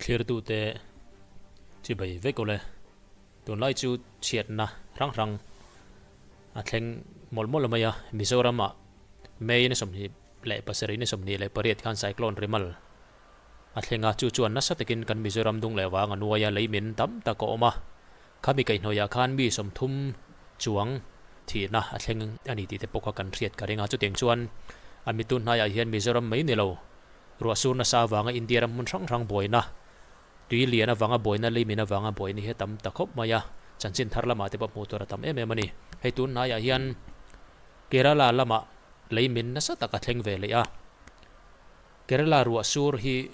Thlirtute chibai vek awle. Tunlai chu chhiatna hrang hrang a thleng mawlh mawlh mai a, Mizoram-ah May ni 27 ni 28 khan Cyclone Rimal a thleng a, chu chuan nasa takin kan Mizoram dung leh vang a nuai a, lei min tam tak a awm a, khami kaihhnawihah khan mi 30 chuang thihna a thleng a ni tih te pawh kha kan hriat ka ring a, chutiang chuan a mitun hnaiah hian Mizoram mai ni lo ruah sur nasa avanga India ram hmun hrang hrang buaina Tui lian avanga buaina lei min avanga buaina hi a tam ta khawp mai a, chanchin thar lamah te pawh hmuh tur a tam em em a ni. Hei tun hnaiah hian Kerala lamah lei min nasa tak a thleng ve leh a, Kerala ruah sur hi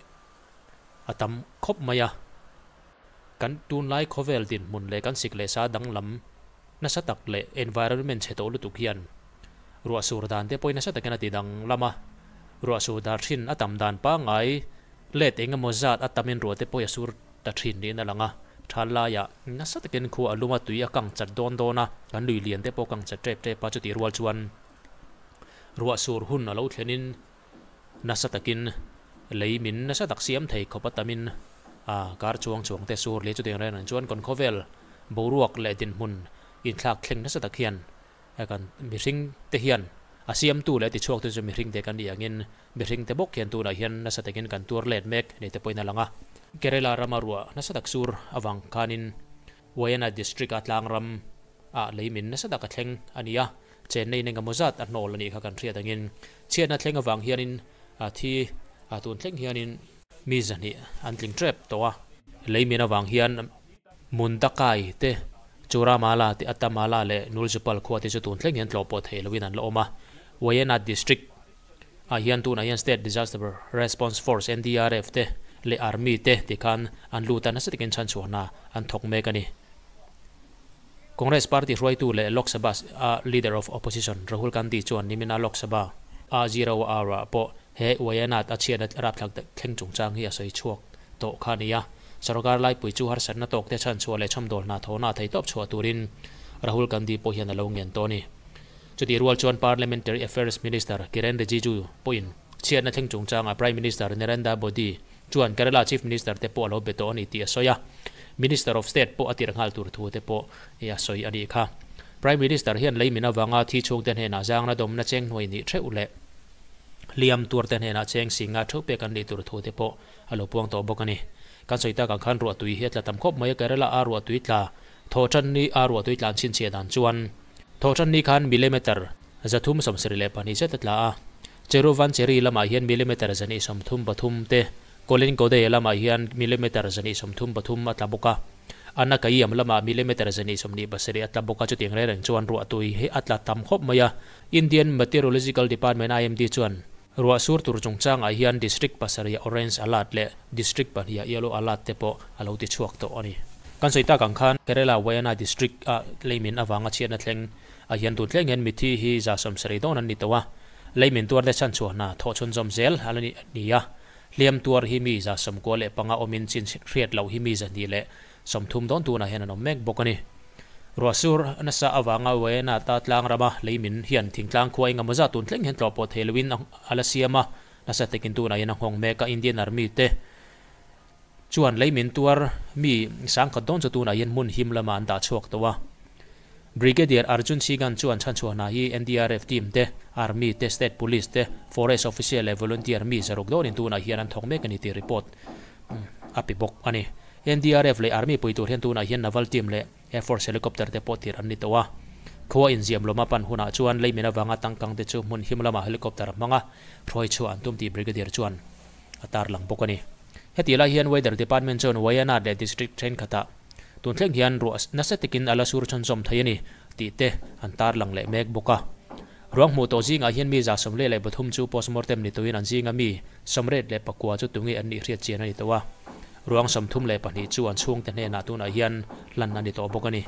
a tam khawp mai a, kan tunlai khawvel dinhmun leh kan sik leh sa danglam nasa tak leh environment chhe tawh lutuk hian ruah sur dan te pawhin nasa takin a ti danglam a, ruah sur dar thin a tam dan pangngai Let eng emaw zat a tamin ruah te pawh a sur ta thin niin a lang a, thal laiah nasa takin khua a lum a, tui a kang chat dawn dawn a, kan lui lian te pawh kang chat tep tep a, chutih rual chuan ruah sur hun a lo thlenin nasa takin lei min nasa tak siam thei khawp a tamin a kar chuang chuang te sur leh chutiang reng reng chuan kan khawvel boruak leh dinhmun inthlak thleng nasa tak hian kan mihring te hian a siamtu leh tichhuaktu chu mihring te kan nih angin Mihring te bawk hian tunah hian nasa takin kan tuar let mek ni te pawhin a lang a. Kerala rama ruah nasa tak sur avang khanin Wayanad District a tlang ram ah lei min nasa tak a thleng a ni a, Chennai in engemaw zat a hnawl a nih kha kan hriat angin chhiatna thleng avang hianin thi tun thleng hianin mi 200 an tling tep tawh a. Lei min avang hian Mundakai te, Churamala te, Attamala leh Nulzupal khua te chu tun thleng hian tlawh pawh theih loin an la awm a. Wayanad District ah hian tunah hian State Disaster Response Force, NDRF, te leh Army te ti khan an lut a, nasa takin chhanchhuahna an thawk mek a ni. Congress party hruaitu leh Lok Sabha a Leader of Opposition Rahul Gandhi chuan nimina Lok Sabha a zero hour ah pawh he Wayanad a chhiatna rapthlak thleng chungchang hi a sawi chhuak tawh kha a ni a. Sarkar laipui chu harsatna tawkte chhanchhuah leh chhawmdawl hna thawhna a theihtawp chhuah turin Rahul Gandhi pawh hian a lo ngen tawh a ni. Chutih rual chuan Parliamentary Affairs Minister Kiren Rijiju pawhin chhiatna thleng chungchangah Prime Minister Narendra Modi chuan Kerala Chief Minister te pawh a lo be tawh a ni tih a sawi a, Minister of State pawh a tirh nghal tur thu te pawh a sawi a nih kha. Prime Minister hian lei min avanga thi chhungte hnenah zangna dawmna cheng hnuai nih theuh leh hliam tuarte hnenah cheng singa theuh pek an nih tur thu te pawh a lo puang tawh bawk a ni. Kan sawi tak ang khan ruahtui hi a tla tam khawp mai a, Kerala a ruahtui tla thaw tan ni a ruahtui tlan chhinchhiah dan chuan Thawhṭan ni khan millimeter 374 zet a tla a, Cheruvanchery lamah hian millimeter 133 te, Kolenkode lamah hian millimeter 133 a tla bawk a, Anakayam lamah millimeter 127 a tla bawk a, chutiang reng reng chuan ruahtui hi a tla tam khawp mai a. Indian Meteorological Department, IMD, chuan ruah sur tur chungchangah hian district pasarih orange alert leh district pahniha yellow alert te pawh a lo ti chhuak tawh a ni. Kan sawi tak ang khan Kerala Wayanad district ah leimin avanga chhiatna thleng ah hian tun thleng hian mithi hi 70 dawn an ni tawh a, leimin tuar te chhan chhuah hna thawh chhunzawm zel a la ni a, hliam tuar hi mi 95 awmin chin hriat loh hi mi 130 dawn tunah hian an awm mek bawk a ni. Ruahsur nasa avanga Wayanad a tlang rama leimin hian thingtlang khua engemaw zat tun thleng hian tlawh pawh thei loin a la siam a, nasa takin tunah hian a nghawng mek a, Indian Army te Chuan lei min tuar mi sangkhat dawn chu tunah hian hmun him lamah an dah chhuak tawh a. Brigadier Arjun Singan chuan chhanchhuah hna hi NDRF team te, Army te, State Police te, Forest Official leh Volunteer mi 600 dawnin tunah hian an thawk mek a ni tih report a pe bawk a ni. NDRF leh Army pui tur hian tunah hian Naval team leh Air Force helicopter te pawh tir an ni tawh a. Khua inziam lawma pan hunah chuan lei min avanga tangkang te chu hmun him lamah helicopter a hmang a, hruai chhuah an tum tih Brigadier chuan a tarlang bawk a ni. Heti lai hian Weather Department chuan Wayanad leh district thenkhatah tun thleng hian ruah nasa takin a la sur chhunzawm thei a ni tih te an tarlang leh mek bawk a. Ruang hmuh tawh zingah hian mi 143 chu postmortem ni tuin an zinga mi 89 chu tunge an nih hriat chian a ni tawh a. Ruang 32 chu an chhungte hnenah tunah hian hlan a ni tawh bawk a ni.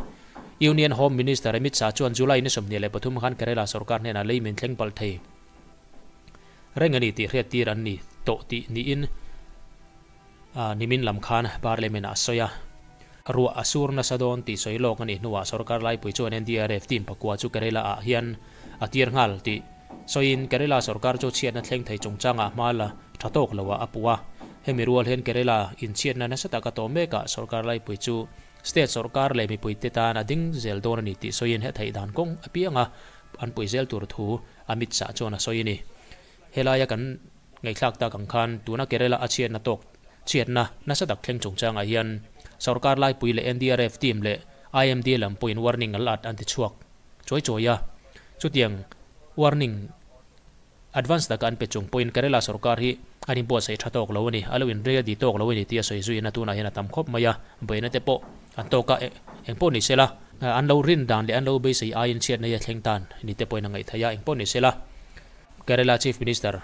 Union Home Minister Amit Shah chuan July ni 23 khan Kerala sorkar hnenah lei min thleng palh thei reng a ni tih hriat tir an ni tawh tih niin nimin lam khan Parliament ah a sawi a. Ruah a sur nasa dawn tih sawi lawk a nih hnuah sorkar laipui chuan NDRF team pakua chu Kerala ah hian a tir nghal tih sawiin Kerala sorkar chu chhiatna thleng thei chungchangah hma la tha tawk loah a puh a. Hemi rual hian Kerala in chhiatna nasa taka tawh mekah sorkar laipui chu state sorkar leh mipuite tan a ding zel dawn a ni tih sawiin he theih dan kawng apianga an pui zel tur thu Amit Shah chuan a sawi a ni. Helaia kan ngaihthlak tak ang khan tuna Kerala a chhiatna tawk chhiatna nasa tak thleng chungchangah hian sorkar laipui leh NDRF team leh IMD lam pawhin warning alert an ti chhuak chuai chuai a. Chutiang warning advance taka an pe chung pawhin Kerala sorkar hi an inbuatsaih tha tawk lo a ni, a lo in ready tawk lo a ni tih a sawi zuiin a tunah hian a tam khawp mai a, buaina te pawh an tawk a, engpawh ni sela an lo rin dan leh an lo beisei aiin chhiatna hi a thleng tan ni te pawhin a ngaih theih a, engpawh ni sela Kerala Chief Minister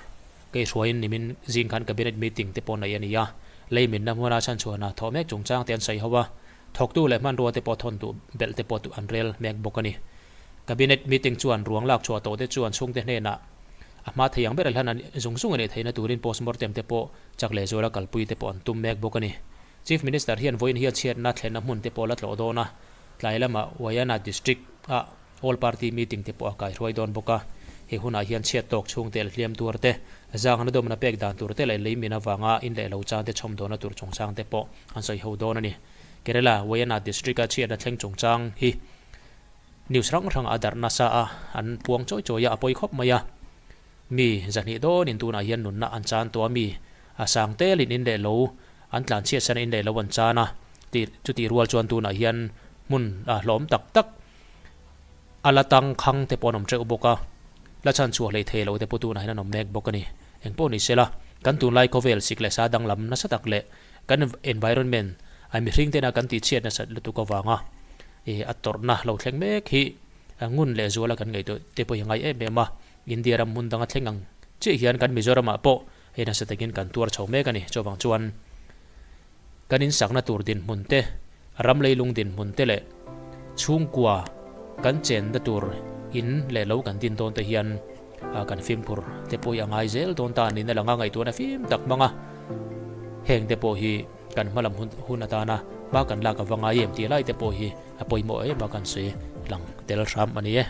Keihruaiin nimin zing khan Cabinet meeting te pawh neih a ni a, leiminna hmuna chhanchhuahna thawh mek chungchang te an sawi ho a, thawktu leh hmanrua te pawh thawn duh belh te pawh an rel mek bawk a ni. Cabinet meeting chuan ruang lak chhuah tawh te chuan chhungte hnenah a hma thei ang ber hlan an zung zung a nih theihna turin postmortem te pawh chak leh zuala kalpui te pawh an tum mek bawk a ni. Chief Minister hian vawiin hian chhiatna thlenna hmun te pawh la tlawh dawn a, tlai lamah Wayanad District ah All Party meeting te pawh a kaihruai dawn bawk a. He hunah hian chhiat tawk chhungte leh hliam tuar te, zangna dawmna pek dan tur te leh leimin avanga in leh lo chang te chhawm dawhna tur chungchang te pawh an sawi ho dawn a ni. Kerala Wayanad District a chhiatna thleng chungchang hi News hrang hrang a darh nasa a, an puang chawi chawi a, a pawi khawp mai a. Mi zahnih dawnin tunah hian nunna an chan tawh a, mi a sang telin in leh lo an tlan chhiat san a, in leh lo an chan a, tih chutih rual chuan tunah hian hmun a hlawm tak tak a la tang khang te pawh an awm teuh bawk a, la chhan chhuah hlei thei lo te pawh tunah hian an awm mek bawk a ni. Engpawh ni sela, kan tunlai khawvel sik leh sa danglam nasa tak leh kan environment a mihring tena kan tihchhiat nasat lutuk avanga I a tawrhna lo thleng mek hi ngun leh zuala kan ngaihtuah te pawh hi a ngai em em a, India ram hmun danga thleng ang chiah hian kan Mizoramah pawh hei nasa takin kan tuar chho mek a ni. Chuvang chuan kan insakna tur dinhmun te, ram leilung dinhmun te leh chhungkua kan chenna tur in leh lo kan din dawn te hian kan fimkhur te pawh hi a ngai zel dawn ta niin a lang a, ngaihtuahna fim tak hmang a, heng te pawh hi Kan hmalam hun hun atana hma kan lak ava ngai em tih lai te pawh hi a pawimawh em a kan sawi lang tel hram a ni e.